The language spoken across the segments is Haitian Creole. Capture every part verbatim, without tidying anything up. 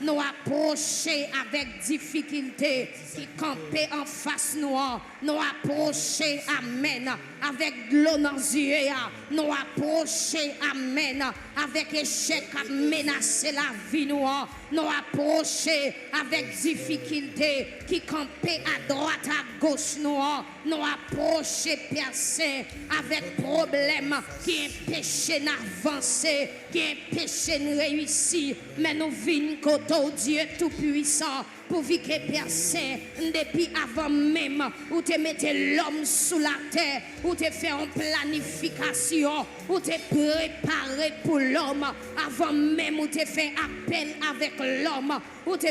Nou apwoche avèk difikilte ki kanpe anfas nou an. Nou apwoche, amèn, avèk dlo nan zye a. Nou apwoche, amèn, avèk echèk k ap menase lavi nou an. Nou apwoche avèk difikilte ki kanpe adwat, agoch nou an. Nou apwoche, Pè Sen, avèk pwoblèm ki enpeche n avanse, ki enpeche n reyisi. Men nou vin kote w, Dye Toupisan, pouvi ke, Pè Sen, depi avan menm ou te mete lòm sou latè, ou te fè yon planifikasyon, ou te prepare pou lòm, avan menm ou te fè apèl avèk lòm, ou te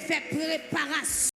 fè preparasyon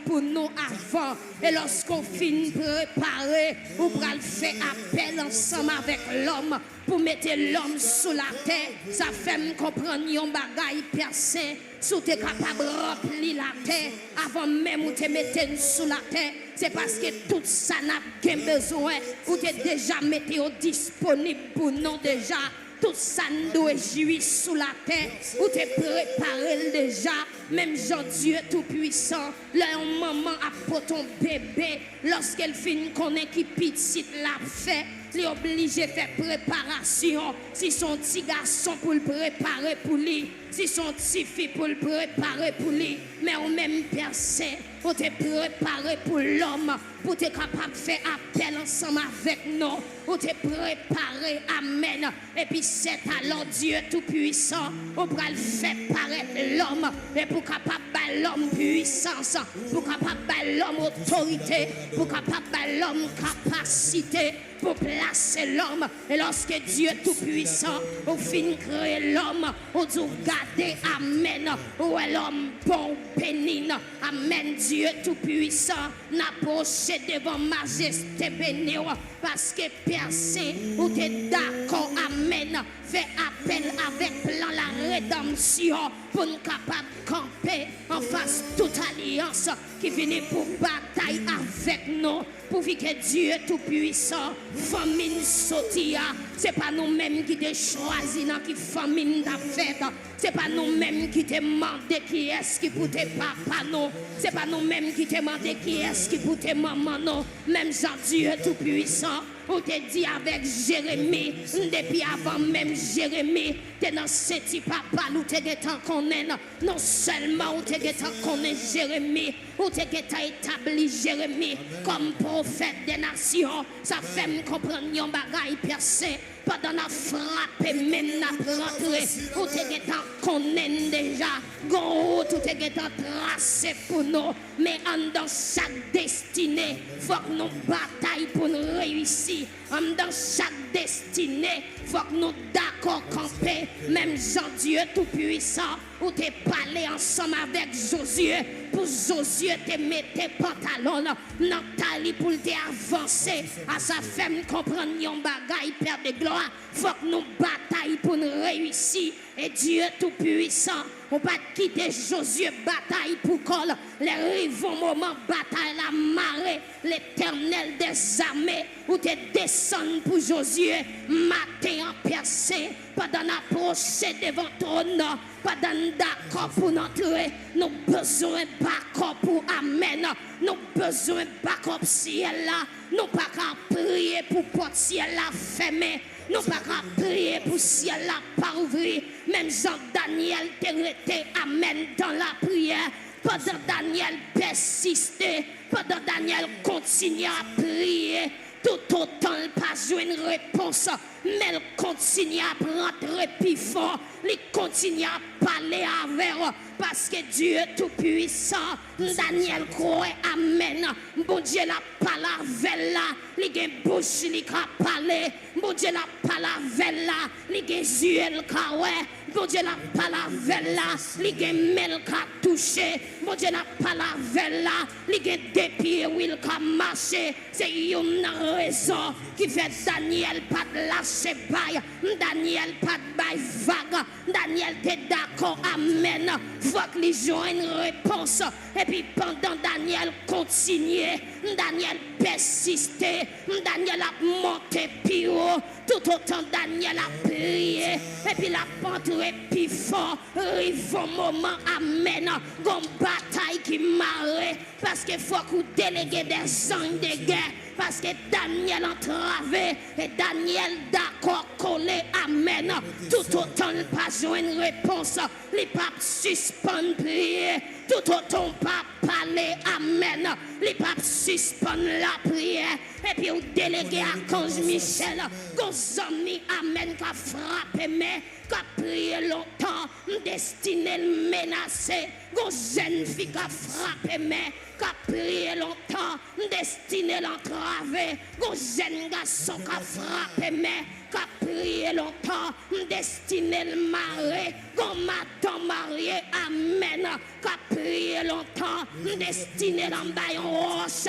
pou nou avan. E lòske w fin prepare, ou pral fè apèl ansanm avèk lòm pou mete lòm sou latè. Sa fè m konprann yon bagay, Pè Sen, si w te kapab ranpli latè avan menm ou te mete n sou latè, se paske tout sa n ap gen bezwen, ou te deja mete yo disponib pou nou deja. Tout sa n dwe jwi sou latè, ou te prepare l deja. Menm jan Dye Toupisan, lè yon manman ap pote yon bebe, lòske l fin konnen ki pitit l ap fè, li oblije fè preparasyon. Si se yon ti gason pou l prepare pou li, si se yon ti fi pou l prepare pou li. Men ou menm, Pè Sen, ou te prepare pou lòm, pou te kapab fè apèl ansanm avèk nou. Ou te prepare, amèn. Epi sètalò, Dye Toupisan, ou pral fè parèt lòm, e pou kapab bay lòm pwisans, pou kapab bay lòm otorite, pou kapab bay lòm kapasite pou plase lòm. E lòske Dye Toupisan, ou fin kreye lòm, ou di w gade, amèn, ou wè lòm bon, ou beni n. Amèn, Dye Toupisan, n apwoche devan majeste beni w, paske Pè Sen, ou te dakò, amèn, fè apèl avèk plan laredanmsyon pou n kapab kanpe anfas tout alyans ki vini pou batay avèk nou. Pouvi ke Dye Toupisan, fanmi n soti a, se pa nou menm ki te chwazi nan ki fanmi n t ap fèt. Se pa nou menm ki te mande kiyès ki pou te papa nou. Se pa nou menm ki te mande kiyès ki pou te manman nou. Menm jan Dye Toupisan, ou te di avèk Jeremi, depi avan menm Jeremi te nan senti papa l, ou te gentan konnen l. Non sèlman ou te gentan konnen Jeremi, ou te gentan etabli Jeremi kòm pwofèt dè nasyon. Sa fè m konprann yon bagay, Pè Sen. Pandan n ap frape, menm n ap rantre, ou te gentan konnen n deja. Gon wout ou te gentan trase pou nou. Men anndan chak destine, fòk nou batay pou n reyisi. Anndan chak destine, fòk nou dakò kanpe. Menm jan Dye Toupisan, ou te pale ansanm avèk Jozye, pou Jozye te mete pantalon l nan tay li pou l te avanse. A, sa fè m konprann yon bagay, Pè de glwa. Fòk nou batay pou n reyisi. E Dye Toupisan, ou pa t kite Jozye batay pou kò l. Lè rive yon moman batay la mare, Letènèl dèzame, ou te desann pou Jozye. Maten an, Pè Sen, pandan n apwoche devan twòn nan, pandan n dakò pou n antre, nou bezwen bakòp ou, amèn. Nou bezwen bakòp syèl la. Nou pa ka priye pou pòt syèl la fèmen. Nou pa ka priye pou syèl la pa ouvri. Menm jan Danyèl te rete, amèn, dan lapriyè, pandan Danyèl pèsiste, pandan Danyèl kontinye ap priye, toutotan l pa jwenn repons, men l kontinye ap rantre pi fon, li kontinye ap pale avè w, paske Dye Toupisan, Danyèl kwè, amèn, Bondye l ap pale avè l la, li gen bouch li ka pale, Bondye l ap pale avè l la, li gen zye l ka wè, Bondye l ap pale avè l la, li gen men l ka touche, Bondye l ap pale avè l la, li gen de pye wi l ka mache. Se youn nan rezon ki fè Danyèl pa t lache bay, Danyèl pa t bay vag, Danyèl te dakò dakò, amèn, fòk li jwenn repons. Epi pandan Danyèl kontinye, Danyèl pèsiste, Danyèl ap monte pi wo, toutotan Danyèl ap priye, epi l ap antre pi fò, rive yon moman, amèn, gon batay ki mare, paske fòk ou delege dè zang de gè, paske Danyèl antrave, e Danyèl dakò kole, amèn, toutotan l pa jwenn repons, li p ap sispann priye, toutotan w pa pale, amèn, li p ap sispann lapriyè, epi w delege akanj Michèl, gon zanmi, amèn, k ap frape men, k ap priye lontan, m destine l menase, gon jèn fi k ap frape men, k ap priye lontan, m destine l antrave, gon jèn gason k ap frape men, k ap priye lontan, m destine l mare, gon madanm marye, amèn, k ap priye lontan, m destine l anba yon wòch,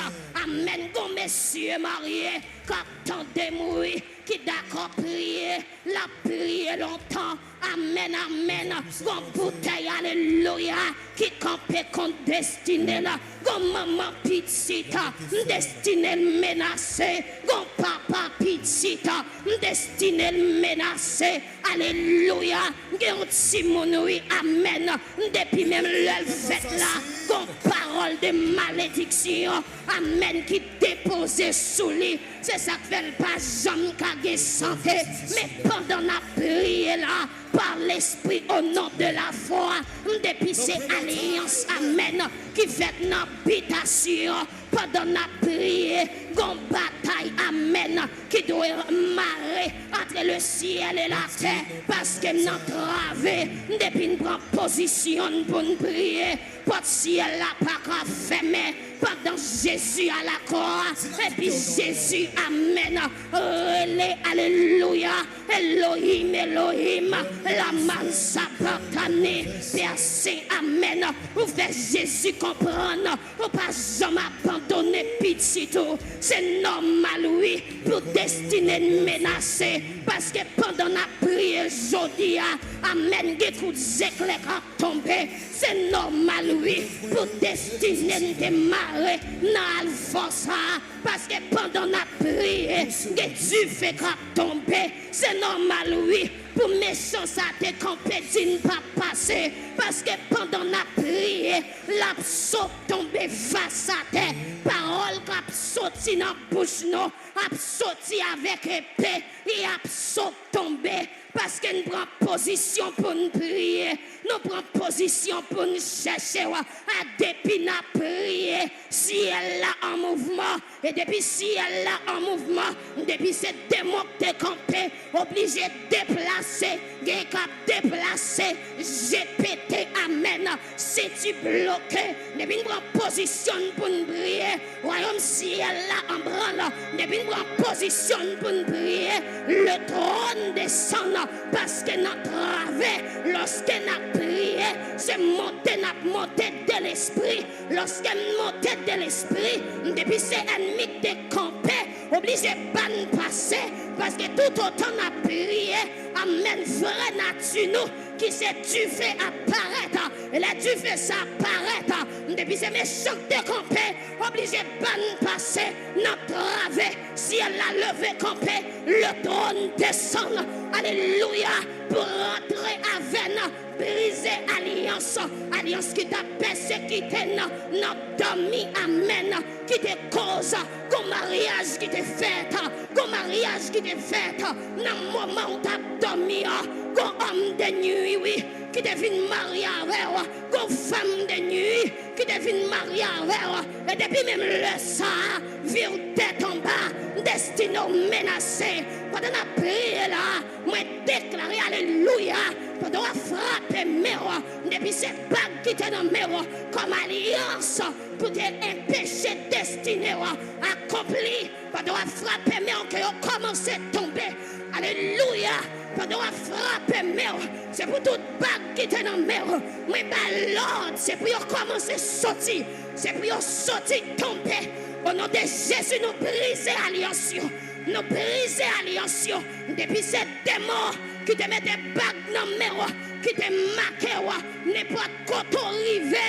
amèn, gon mesye marye, k ap tande m, wi, ki dakò priye, l ap priye lontan, amèn, amèn, gon boutèy, alelouya, ki kanpe kont destine l, gon manman pitit, m destine l menase, gon papa pitit, m destine l menase, alelouya, gen yon timoun, wi, amèn, depi menm lè l fèt la, gon pawòl de malediksyon, amèn, ki depoze sou li, se sa k fè l pa janm ka gen sante, men pandan n ap priye la, pa lespri, o non de la fwa, m depi se alyans, amèn, ki fèt nan bitasyon, pandan n ap priye, gon batay, amèn, ki dwe mare antre le syèl e latè, paske n antrave, depi n pran pozisyon n pou n priye, pòt syèl la pa ka fèmen, pandan Jezi a lakwa, epi Jezi, amèn, rele, alelouya, Elohim, Elohim, lama sabachthani, Pè Sen, amèn, ou fè Jezi konprann, ou pa janm abandone pitit ou, se nòmal, wi, pou destine n menase, paske pandan n ap priye jodi a, amèn, gen kout zeklè k ap tonbe, se nòmal, wi, pou destine n te mare nan alfò sa a, paske pandan n ap priye, gen dife k ap tonbe, se nòmal, wi, pou mechan sa te kanpe di n p ap pase, paske pandan n ap priye, l ap sot tonbe vas atè, pawòl k ap soti nan bouch nou, ap soti avèk epe, e ap sot tonbe, paske n pran pozisyon pou n priye, nou pran pozisyon pou n chèche w, a depi n ap priye, syèl la an mouvman, e depi syèl la an mouvman, depi se demon k te kanpe, oblije deplase, gen k ap deplase, je pete, amèn, senti bloke, depi n pran pozisyon n pou n priye, wayòm syèl la an branl, depi n pran pozisyon n pou n priye, le tròn desann, paske n antrave, lòske n ap priye, se monte n ap monte de lespri, lòske n monte de lespri, depi se ènmi k te kanpe, oblije ba n pase, paske toutotan n ap priye, amèn, vrè nati nou, ki se dife ap parèt, e lè dife sa ap parèt, depi se mechan k te kanpe, oblije ba n pase, n antrave, syèl la leve kanpe, le tròn desann, alelouya, pou rantre avè n, brize alyans, alyans ki t ap pèsekite n nan dòmi, amèn, ki te koz gon maryaj ki te fèt, gon maryaj ki te fèt nan moman w t ap dòmi an, gon òm de nwi, wi, ki te vin marye avè w, gon fanm de nwi ki te vin marye avè w, e depi menm lè sa a, vi w tèt anba, destine w menase. Pandan n ap priye la, mwen deklare, alelouya, pandan w ap frape men w, depi se bag ki te nan men w kòm alyans pou te enpeche destine w akonpli, pandan w ap frape men w, ke yo kòmanse tonbe. Alelouya! Pandan w ap frape men w, se pou tout bag ki te nan men w, mwen ba lòd, se pou yo kòmanse soti, se pou yo soti tonbe. O non de Jezi, nou brize alyans yo, nou brize alyans yo. Depi se demon ki te mete bag nan men w, ki te make w, nenpòt kote w rive.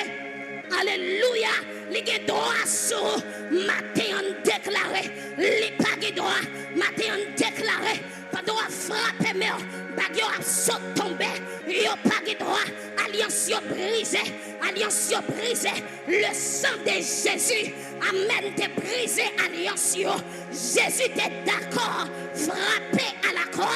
Alelouya! Li gen dwa sou ou. Maten an, n deklare, li pa gen dwa. Maten an, n deklare, pandan w ap frape men w, bag yo ap sot tonbe. Yo pa gen dwa. Alyans yo brize. Alyans yo brize. Le sang de Jésus, amèn, te brize alyans yo. Jezi te dakò frape a la kwa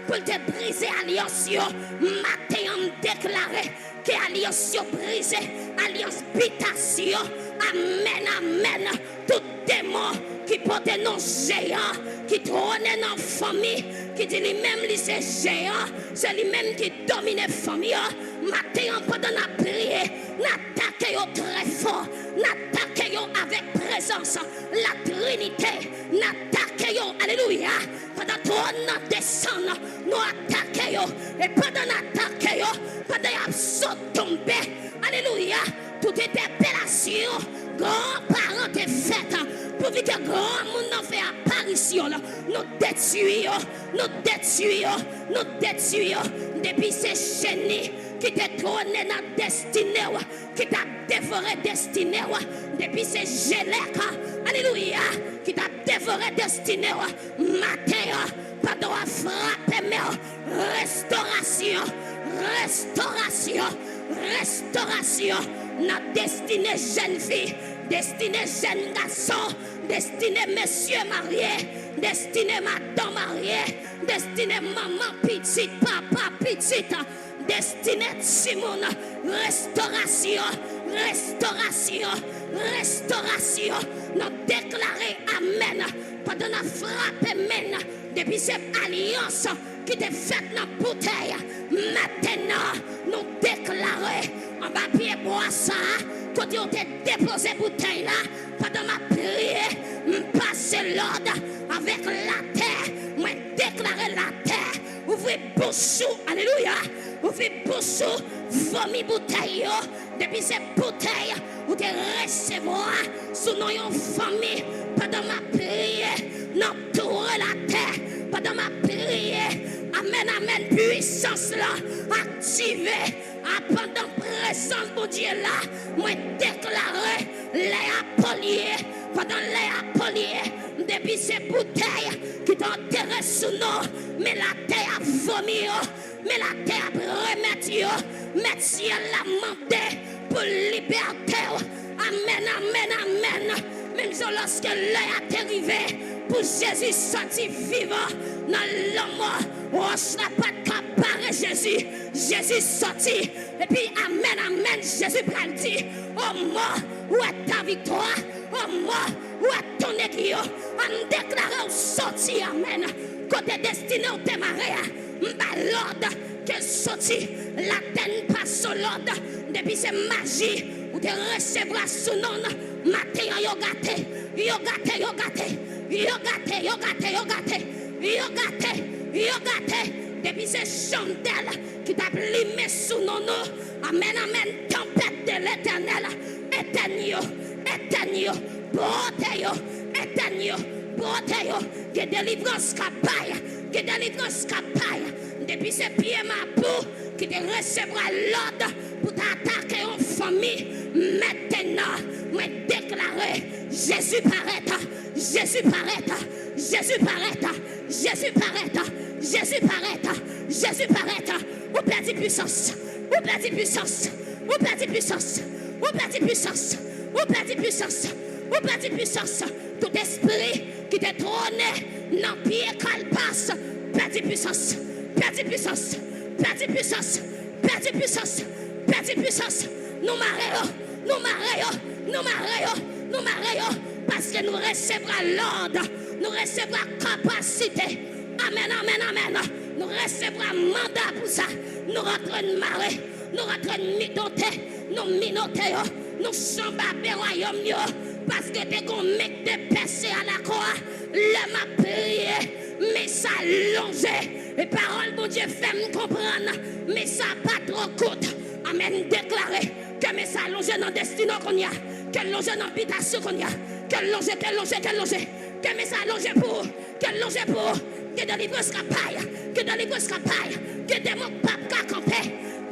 pou l te brize alyans yo. Maten an, m deklare ke alyans yo brize, alyans bitasyon. Amèn, amèn. Tout demon ki pote non jeyan, ki twone nan fanmi, ki di li menm li se jeyan, se li menm ki domine fanmi an. Maten an, pandan n ap priye, n atake yo trè fò. N atake yo avèk prezans Latrinite. N atake yo, alelouya, pandan twòn nan desann, nou atake yo. E pandan n atake yo, pandan y ap sot tonbe, alelouya, tout entèpelasyon granparan te fèt, pouvi ke granmoun nan fè aparisyon l, nou detwi yo, nou detwi yo, nou detwi yo. Depi se cheni ki te twone nan destine w, ki t ap devore destine w, depi se jelèk, alelouya, ki t ap devore destine w, maten an, pandan w ap frape men w, restorasyon, restorasyon, restorasyon nan destine jèn fi, destine jèn gason, destine mesye marye, destine madanm marye, destine manman pitit, papa pitit, destine timoun. Restorasyon, restorasyon, restorasyon. Nou deklare amèn pandan n ap frape men n. Depi se alyans ki te fèt nan boutèy, maten an, nou deklare anba pye bwa sa a, kote yo te depoze boutèy la, pandan m ap priye, m pase lòd avèk latè, mwen deklare latè, ouvri bouch ou, alelouya, ouvri bouch ou, vomi boutèy yo. Depi se boutèy ou te resevwa sou non yon fanmi, pandan m ap priye, n antoure latè, pandan m ap priye, amèn, amèn, pwisans lan aktive. A, pandan prezans Bondye la, mwen deklare lè a polye, pandan lè a polye, depi se boutèy ki te antere sou non, men latè ap vomi yo, men latè ap remèt yo, mèt syèl la mande pou libète w. Amèn, amèn, amèn. Menm jan lòske lè a te rive pou Jezi sòti vivan nan lanmò, wòch la pa t ka bare Jezi. Jezi sòti. Epi, amèn, amèn, Jezi pral di, o mò, ou è ta viktwa? O mò, ou è ton egyo? An deklare w sòti, amèn. Kote destine w te mare a, m ba lòd ke l soti. Latè n pase lòd. Depi se maji ou te resevwa sou non n, maten an yo gate. Yo gate, yo gate. Yo gate, yo gate, yo gate. Yo gate, yo gate. Depi se chandèl ki t ap limen sou non nou, amèn, amèn, tanpèt de Letènèl, etèn yo, etèn yo, bwote yo, etèn yo, bwote yo. Gen delivrans k ap bay, gen delivrans k ap bay. Depi se pye mapou ki te resevwa lòd pou ta atake yon fanmi, mentnan, mwen deklare, Jezi parèt, Jezi parèt, Jezi parèt, Jezi parèt, Jezi parèt, Jezi parèt. Ou pèdi pwisans, ou pèdi pwisans, ou pèdi pwisans, ou pèdi pwisans, ou pèdi pwisans, ou pèdi pwisans. Tout espri ki te twone nan pye kalbas, pèdi pwisans, pèdi pwisans, pèdi pwisans, pèdi pwisans, pèdi pwisans. Nou mare yo, nou mare yo, nou mare yo, nou mare yo, paske nou resevwa lòd, nou resevwa kapasite. Amèn, amèn, amèn. Nou resevwa manda pou sa. Nou rantre n mare, nou rantre n midote, nou minote yo, nou chanbabe wayòm yo, paske te gon men k te pèse a la kwa. Lè m ap priye, men sa lonje. E pawòl Bondye fè m konprann, men sa pa twò kout. Amèn. Deklare ke men sa lonje nan destine w kounye a, ke l lonje nan bitasyon kounye a, ke l lonje, ke l lonje, ke l lonje, ke men sa lonje pou ou, ke l lonje pou ou, Gen delivrans k ap bay. Gen delivrans k ap bay. Gen demon k p ap ka kanpe.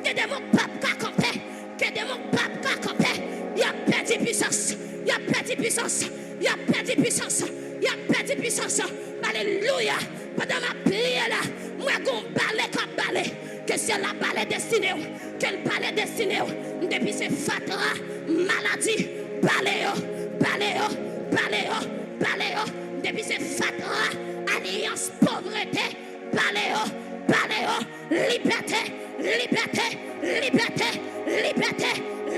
Gen demon k p ap ka kanpe. Gen demon k p ap ka kanpe. Y ap pèdi pisans. Y ap pèdi pisans. Y ap pèdi pisans. Y ap pèdi pisans. Alelouya. Pandan m ap priye la, m wè gon bale k ap bale. Ke syèl la bale destine w. Ke l bale destine w. Depi se fatra maladi, bale yo, bale yo, bale yo, bale yo. Depi se fatra alyans povrete, bale yo, bale yo. Libète, libète, libète, libète,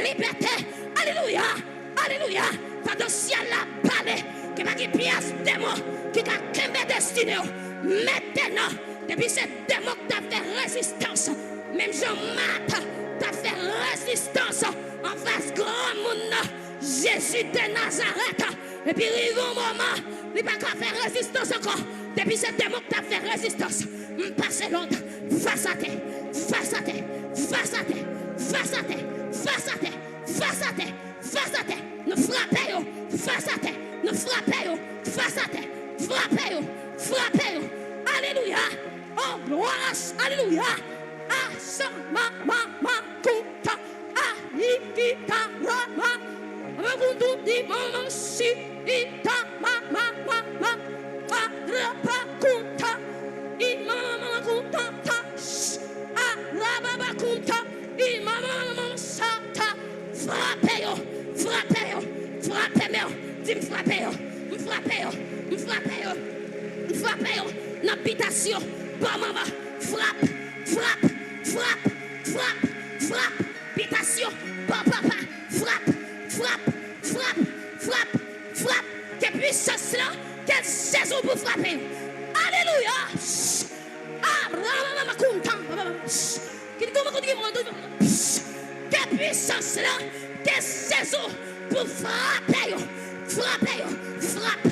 libète. Alelouya, alelouya. Pandan syèl la bale, ke pa gen pyès demon ki ka kenbe destine w. Mentnan, depi se demon k t ap fè rezistans, menm jan Mat t ap fè rezistans anfas granmoun nan, Jezi de Nazarèt, epi rive yon moman, li pa ka fè rezistans ankò. Depi se demon k t ap fè rezistans, m pase lòd, fas atè, fas atè, fas atè, fas atè, fas atè, fas atè, fas atè. Nou frape yo, fas atè, nou frape yo, fas atè, frape yo, frape yo. Alelouya. Oh, glwa, alelouya. Asa, ma, ma, ma, kuta, a, i, kita, ra, ma. Makundu, di, mama, si, ita, ma, ma, ma, ma. A, ra, pa, kuta. I, ma, ma, ma, kuta, ta, sh. A, ra, ba, ba, kuta. I, ma, ma, ma, ma, sa, ta. Frape yo, frape yo, frape men w. Di m frape yo, m frape yo, m frape yo, m frape yo. Nan bitasyon, bò manman, frap, frap, frap, frap, frap. Bitasyon, bò papa, frap, frap, frap, frap, frap. Ke pwisans lan, ke Jezi pou frape yo. Alelouya. Abraham, kuntan, ke pwisans lan, ke Jezi pou frape yo, frape yo, frap,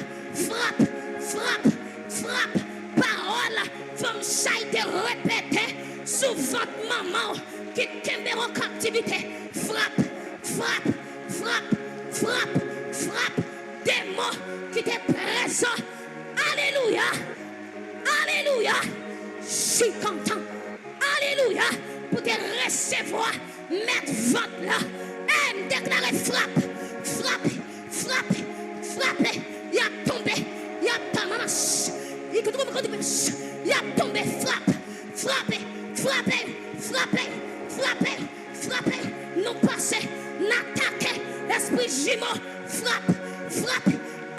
frap, frap, frap. Pawòl fanm sa te repete sou vant manman w ki kenbe w an kaptivite. Frap, frap, frap, frap, frap. Demon ki te prezan. Alelouya. Alelouya. Sikantan. Alelouya. Pou te resevwa mèt vant la. E m deklare frap, frap, frap, frap. Y ap tonbe. Y ap tonbe. Y ap tonbe. Frap, frape, frape, frape, frape, frape. Nou pase, n atake lespri jimo. Frap, frap.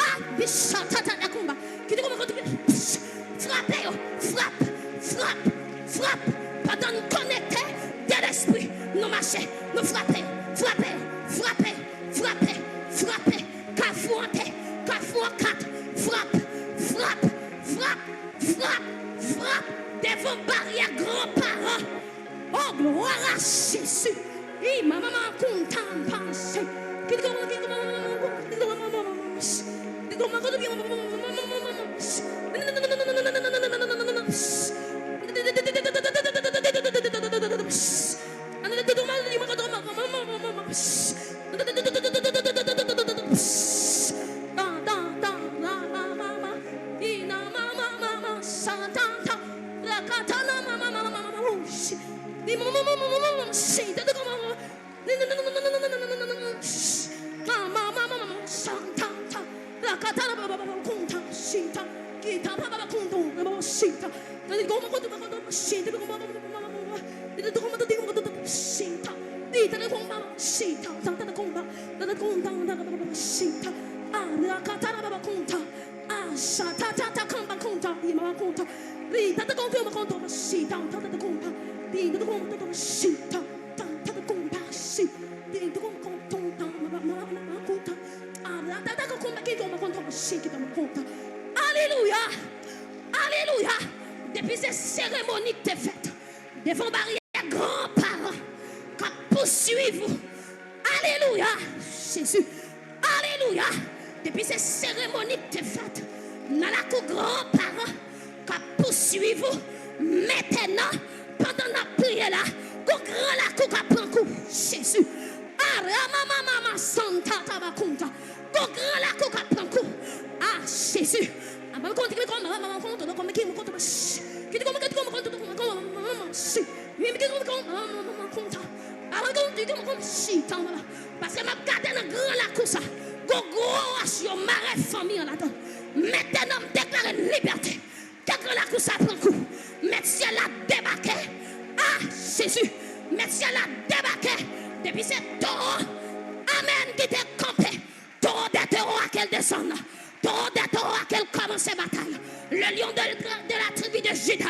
A, bishatata dakumba. Ki te kòman kontre. Frape yo, frap, frap, frap. Pandan n konekte de lespri, nou mache, nou frape, frape, frape, frape, frape. Kafou an de, kafou an kat, frap, frap, frap, frap, frap. Devan baryè granparan. Oh, gloire à Jésus. Hi, mama, mama, kuntan, panse. Ki te kòman, ki te kòman, ki te kòman, ki te kòman, Aleluya. Aleluya. Depi se seremoni ki te fèt devan baryè granparan k ap pouswiv ou. Aleluya. Jezi. Aleluya. Depi se seremoni ki te fèt nan lakou granparan k ap pouswiv ou. Mentnan, pandan n ap priye la, gon gran lakou k ap pran kou. Jezi. Aramamamama santa tabakunta. Gon gran lakou k ap pran kou. A, Jezi. Aman kontre kòm, aman kontre kòm, Li di m konn chita, mama. Paske m ap gade nan gran lakou sa. Gon gwo wòch yo mare fanmi an ladan. Mentnan m deklare libète. Ke gran lakou sa pran kou. Mèt syèl la debake. Ah, Jezi. Mèt syèl la debake. Depi se towo, amèn, ki te kanpe. Taureau des taureaux, à qu'elle descende. Taureau des taureaux, à qu'elle commence bataille. Le lion de, de la tribu de Juda,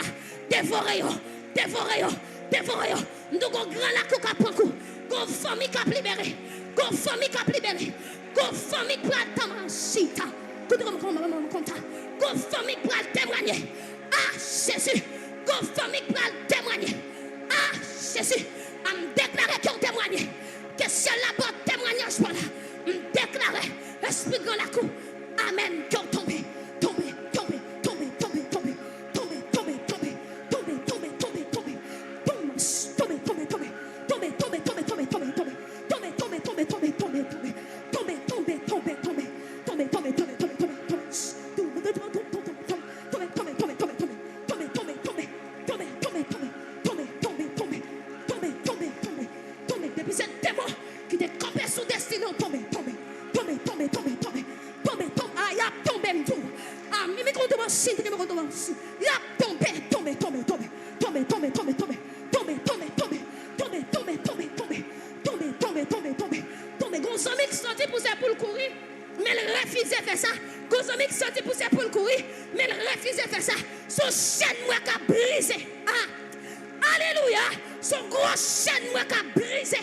devore yo, devore yo, devore yo. M di w gon gran lakou k ap pran kou. Gon fanmi k ap libere. Gon fanmi k ap libere. Gon fanmi k pral tanman chita. Koute kòm, kòm, kòm, kòm sa. Gon fanmi k pral temwanye. Ah, Jezi. Gon fanmi k pral temwanye. Ah, Jezi. A m deklare ke w temwanye. Ke syèl la ba w temwanyaj pa w la. M deklare, espri gran lakou. Amèn. Ke w tonbe. Tonbe, tonbe, tonbe, tonbe, tonbe. Tonbe, tonbe, tonbe. Tonbe, tonbe, tonbe, tonbe. Tonbe, tonbe, tonbe, tonbe. Tonbe, tonbe, tonbe, tonbe, tonbe, tonbe. Tonbe, tonbe, tonbe, tonbe, tonbe, tonbe. Tonbe, tonbe, tonbe, tonbe. Tonbe, tonbe, tonbe, tonbe, tonbe, tonbe. Tonbe, tonbe, tonbe, tonbe, tonbe. Tonbe, tonbe, tonbe, tonbe, tonbe. Tonbe, tonbe, tonbe. Tonbe, tonbe, tonbe. Tonbe, tonbe, tonbe, tonbe. Tonbe, tonbe, tonbe. Tonbe, depi se demon ki te kanpe sou destine w, tonbe, tonbe. Tonbe, tonbe, tonbe, tonbe. Tonbe, tonbe. A, y ap tonbe, m di w. A, mi, mi konn tonbe ansin, mi konn tonbe ansin. Y ap tonbe, tonbe, tonbe, tonbe. Tonbe, tonbe, tonbe, tonbe. Tonbe, tonbe, tonbe. Tonbe, tonbe, tonbe, tonbe. Tonbe, tonbe, tonbe, tonbe. Tonbe. Gon zanmi k santi pou se pou l kouri. Men l refize fè sa. Gon zanmi k santi pou se pou l kouri, men l refize fè sa. Se yon chèn m wè k ap brize. Ah! Alelouya! Se yon gwo chèn m wè k ap brize.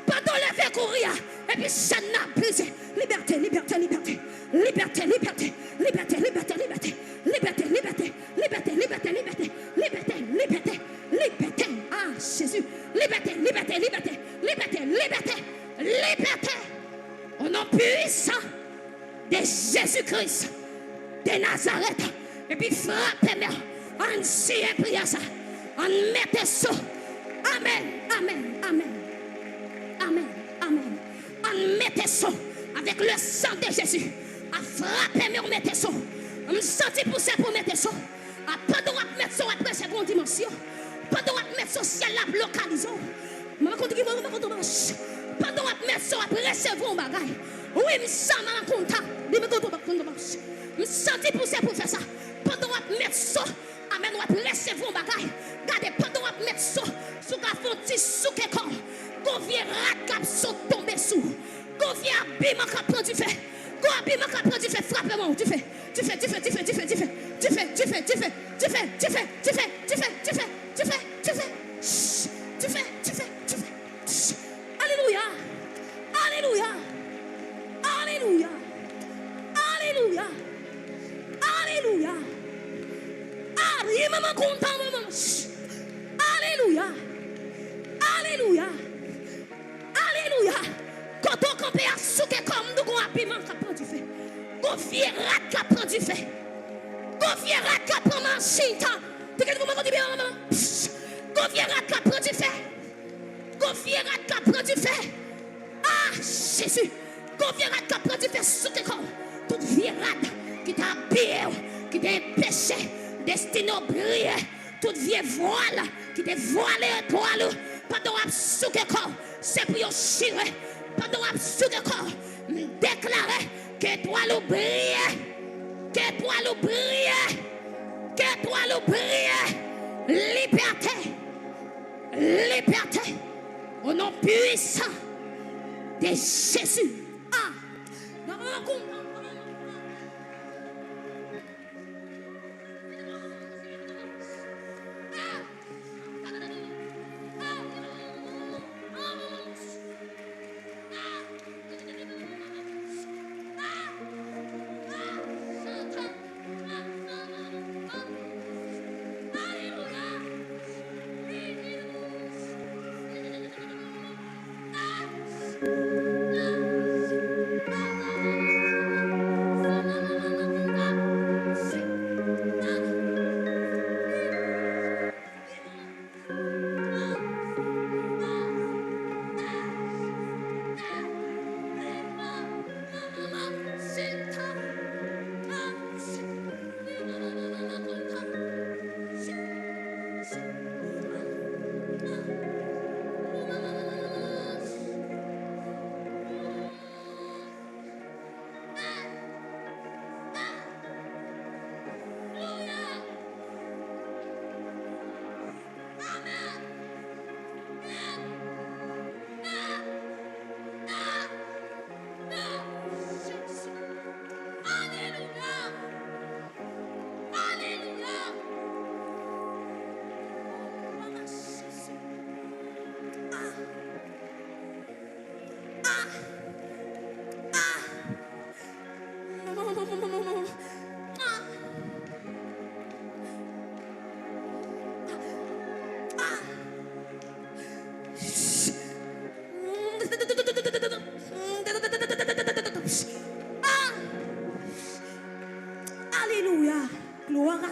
Pandan w leve kouri a, epi chèn nan ap brize. Libète, libète, libète. Libète, libète. Libète, libète, libète. Libète, libète. Libète, libète, libète. Libète, libète. Libète. Ah, Jezi. Libète, libète, libète. Libète, libète. Libète. O non pwisan de Jezi Kris de Nazarèt, epi frape men w. Ann siyen priyè sa. Ann mete so. Amèn, amèn, amèn. Amèn, amèn. Ann mete so avèk le sang de Jésus. A frape men w mete so. M santi pouse pou mete so. A, pandan w ap met so, w ap resevwa yon dimansyon. Pandan w ap met so, syèl la ap lokalize w. Mwen konn ki mwen, mwen konn mache. Pandan w ap met so, w ap resevwa yon bagay. Wi, m sa nan konta. Di mwen konn mache. M santi pouse pou fè sa. Pandan w ap met so, amèn, w ap resevwa yon bagay. Gade, pandan w ap met so, si w ka fè yon ti souke kò w, gon vye rad k ap sot tonbe sou ou. Gon vye abiman k ap pran dife. Gon abiman k ap pran dife. Frape men w, dife. Dife, dife, dife, dife, dife. Dife, dife, dife, dife. Dife, dife, dife, dife, dife. Dife, dife, dife, dife. Alelouya. Alelouya. Alelouya. Alelouya. Alelouya. Ari mama kontan mama. Alelouya. Alelouya. Alelouya. Kote w kanpe a, souke kò w, m di w gon abiman k ap pran dife. Gon vye rad k ap pran dife. Gon vye rad k ap pran machin tan. Te gen kòman konn di byen mama. Gon vye rad k ap pran dife. Gon vye rad k ap pran dife. Ah, Jezi. Gon vye rad k ap pran dife, souke kò w. Tout vye rad ki te abiye w, ki te enpeche destine w briye. Tout vye vwal ki te vwale etwal ou, pandan w ap souke kò w, se pou yo chire. Pandan w ap souke kò w, m deklare ke etwal ou briye. Ke etwal ou briye. Ke etwal ou briye. Libète. Libète. O non pwisan de Jezi. Ah.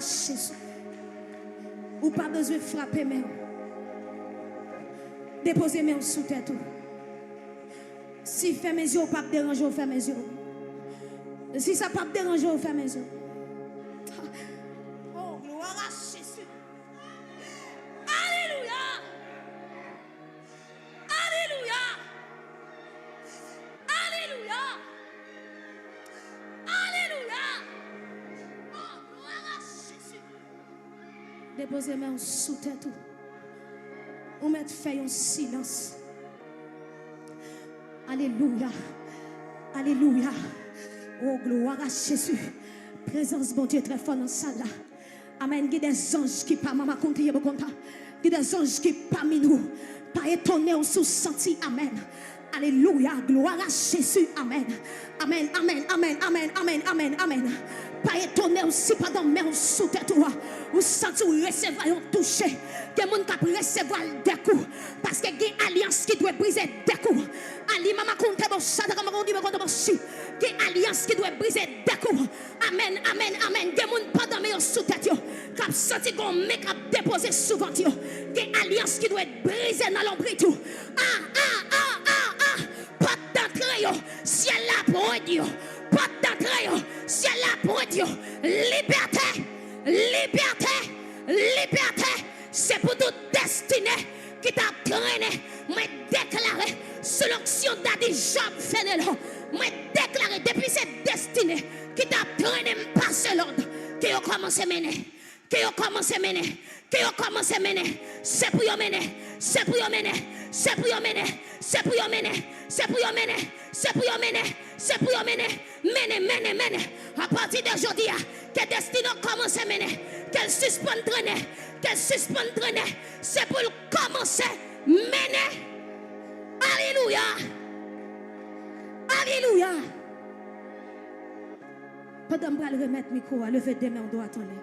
Jezi. Ou pa bezwen frape men w. Depoze men w sou tèt ou. Si fèmen zye w p ap deranje w, fèmen zye w. Si sa p ap deranje w, fèmen zye w. Oh, gloire à Jésus. Alelouya! Alelouya! Alelouya! Alelouya! Oh, gloire à Jésus! Depoze men w sou tèt ou. Ou mèt fè yon silans. Alelouya. Alelouya. Oh, gloire à Jésus. Prezans Bondye trè fò nan sal la. Amèn. Gen de zanj ki pa mama konte ye bokonta. Gen de zanj ki pami nou. Pa etone w si w santi. Amèn. Alelouya. Gloire à Jésus. Amèn. Amèn, amèn, amèn, amèn, amèn, amèn, amèn. Pa etone w si pandan men w sou tèt ou a, ou santi w resevwa yon touche. Gen moun k ap resevwa l de kou. Paske gen alyans ki dwe brize de kou. Ali mama konte bo chata kama kondi bo konte bo chi. Gen alyans ki dwe brize de kou. Amèn, amèn, amèn. Gen moun pandan men yo sou tèt yo, k ap santi gon men k ap depoze sou vant yo. Gen alyans ki dwe brize nan lonbrit ou. Ah, ah, ah, ah, ah. Pòt dantre yo, syèl la ap rod yo. Pòt dantre yo, syèl la ap rod yo. Libète, libète, libète. Se pou tout destine ki t ap trennen. Mwen deklare, sou lonksyon Daddy Job Fenelon, mwen deklare, depi se destine ki t ap trennen, m pase lòd, ke yo kòmanse mennen. Ke yo kòmanse mennen. Ke yo kòmanse mennen. Se pou yo mennen. Se pou yo mennen. Se pou yo mennen. Se pou yo mennen. Se pou yo mennen. Se pou yo mennen. Se pou yo mennen. Mennen, mennen, mennen. Apati de jodi a, ke destine w kòmanse mennen. Ke l sispann trennen. Ke l sispann trennen. Se pou l kòmanse mennen. Alelouya. Alelouya. Pandan m pral remèt mikwo a, leve de men w dwat anlè.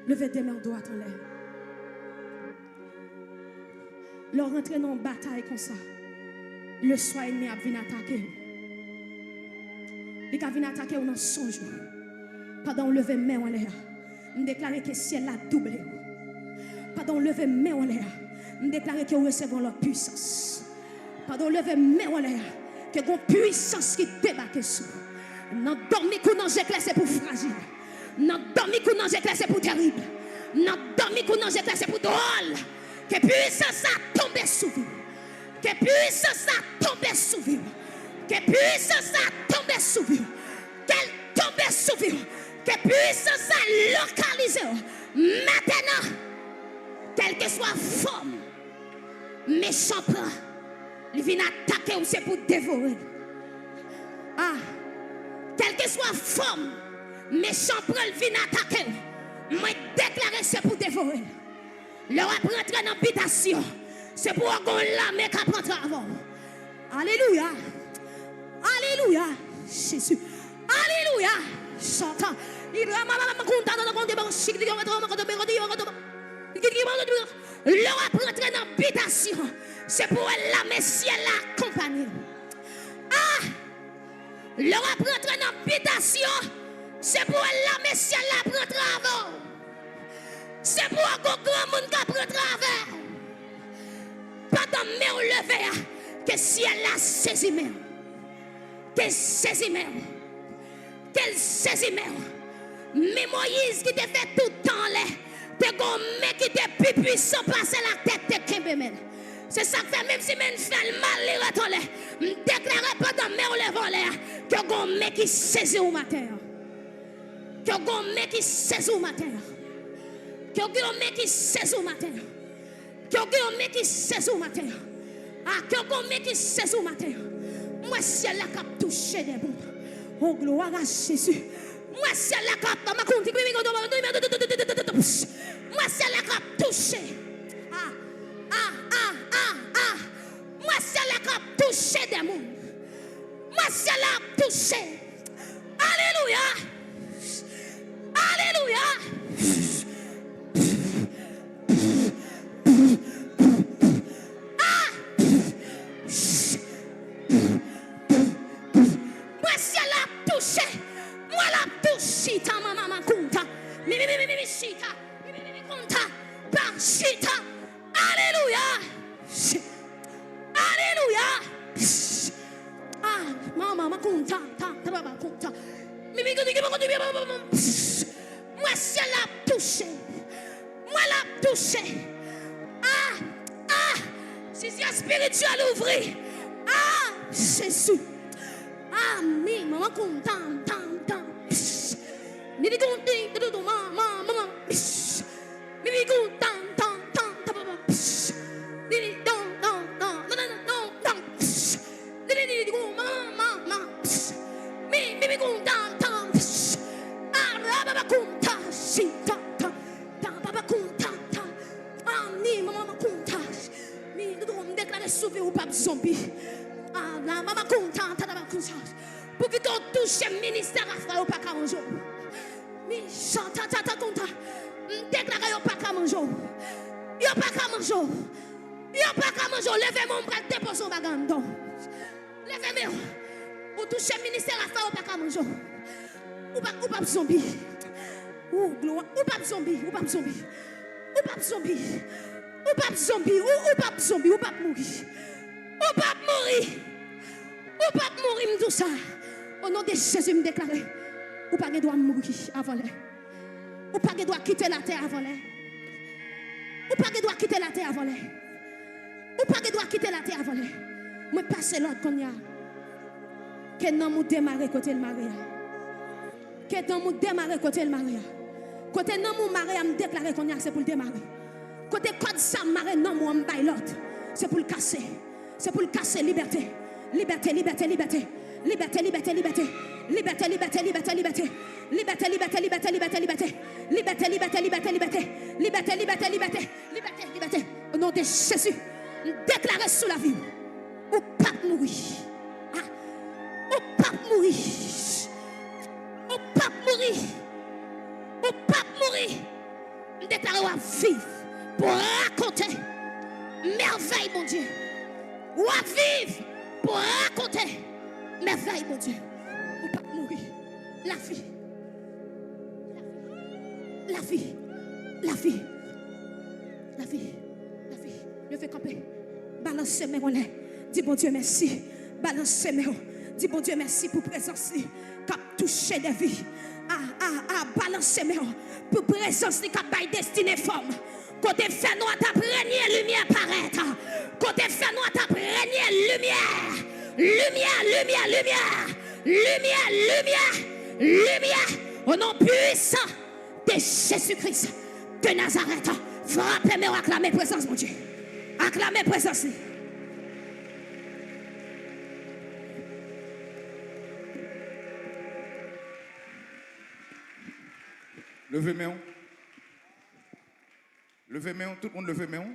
Leve de men w dwat anlè. Lè w rantre nan yon batay konsa, leswa ènmi ap vin atake w. Li ka vin atake w nan sonj ou. Pandan w leve men w anlè a, m deklare ke syèl la double w. Pandan w leve men w anlè a, m deklare ke w resevwa yon lòt pwisans. Pandan w leve men w anlè a, ke gon pwisans ki debake sou ou. Nan dòmi kou nan je klè se pou frajil. Nan dòmi kou nan je klè se pou terib. Nan dòmi kou nan je klè se pou dwòl. Ke pwisans sa tonbe sou vi w. Ke pwisans sa tonbe sou vi w. Ke pwisans sa tonbe sou vi w. Ke l tonbe sou vi w. Ke pwisans sa lokalize w. Mentnan, kèlkeswa fòm mechan pran, li vin atake w, se pou devore l. Ah, kèlkeswa fòm mechan pran, l vin atake w, mwen deklare se pou devore l. Lè w ap rantre nan bitasyon, se pou w gon lame k ap rantre avè w. Alelouya. Alelouya. Jezi. Alelouya. Chanta. Lè w ap rantre nan bitasyon, se pou w wè lame syèl la akonpanye w. Ah! Lè w ap rantre nan bitasyon, se pou w wè lame syèl la ap rantre avè w. Se pou w wè gon granmoun k ap rantre avè w. Pandan men w leve a, ke syèl la sezi men w. Ke l sezi men w. Ke l sezi men w. Men Moyiz ki te fè tout tan anlè, te gon men ki te pi pwisan pase l ak tèt te kenbe men l. Se sa k fè, menm si men l fè l mal, li ret anlè. M deklare pandan men w leve anlè a, ke gon men ki sezi w maten an. Ke gon men ki sezi w maten an. Ke gon men ki sezi w maten an. Ke gen yon men ki sezi w maten an. Ah, ke gen yon men ki sezi w maten an. M wè syèl la k ap touche de moun. Oh, gloire à Jésus. M wè syèl la k ap, m wè syèl la k ap touche. Ah, ah, ah, ah, ah. M wè syèl la k ap touche de moun. M wè syèl la ap touche. Alelouya. Alelouya. Ah! M wè syèl la ap touche. M wè l ap touche. Tanmanmanmankou. Ah! Psh! Ah! Mama, ma konta, ta, ta, ba, ba, konta. Mi, mi, mi, mi, mi, mi, mi, mi, psh! Mwen, syèl la ap touche. Mwen, l ap touche. Ah! Ah! Si zye espirityèl ouvri. Ah! Jezi. Ah, mi, mama, konta, ta, ta. Psh! Ni, ni, konta, ta, ta, ta, ma, ma, ma, ma. Psh! Bibi kou tan tan tan tan pa pa psh. Bibi don don don don don don don psh. Dili dili kou ma ma ma psh. Mi bibi kou tan tan psh. Ara pa pa kou ta si ta ta ta pa pa kou ta ta. Ani ma ma ma kou ta. Mi doudou m deklare sou vi ou p ap zonbi. Ara ma ma kou ta ta ta pa kou ta. Pou ki tou touche ministè Rafa yo pa ka manje w. Mi chanta tata konta. M deklare yo pa ka manje w. Yo pa ka manje w. Yo pa ka manje w. Leve men w, m pral depoze yon bagay anndan w. Leve men w. Ou touche ministè Rafa, yo pa ka manje w. Ou pa, ou p ap zonbi. Ou glwa, ou p ap zonbi, ou p ap zonbi. Ou p ap zonbi. Ou p ap zonbi, ou, ou p ap zonbi, ou p ap mouri. Ou p ap mouri. Ou p ap mouri, m di w sa. O non de Jezi, m deklare, ou pa gen dwa mouri avan lè. Ou pa gen dwa kite latè avan lè. Ou pa gen dwa kite latè avan lè. Ou pa gen dwa kite latè avan lè. Mwen pase lòd kounye a. Ke nanm ou demare kote l mare a. Ke nanm ou demare kote l mare a. Kote nanm ou mare a, m deklare kounye a se pou l demare. Kote kòd sa mare nanm ou an, m bay lòd. Se pou l kase. Se pou l kase. Libète. Libète, libète, libète. Libète, libète, libète. Libète, libète, libète, libète. Libète, libète, libète, libète, libète. Libète, libète, libète, libète. Libète, libète, libète. Libète, libète. O non de Jezi, m deklare sou lavi w. Ou p ap mouri. Ah. Ou p ap mouri. Ou p ap mouri. Ou p ap mouri. M deklare w ap viv pou rakonte mèvèy Bondye. W ap viv pou rakonte mèvèy Bondye. Ou p ap mouri. Lavi. Lavi. Lavi. Lavi. Lavi. Leve kanpe. Balanse men w anlè. Di Bondye mèsi. Balanse men w. Di Bondye mèsi pou prezans li k ap touche de vi. A, a, a, balanse men w pou prezans li k ap bay destine fòm. Kote fènwa t ap renye, limyè parèt. Kote fènwa t ap renye, limyè. Limyè, limyè, limyè. Limyè, limyè, limyè. O non pwisan de Jezi Kris de Nazarèt, frape men w, aklame prezans Bondye. Aklame prezans li. Leve men w. Leve men w, tout moun leve men w.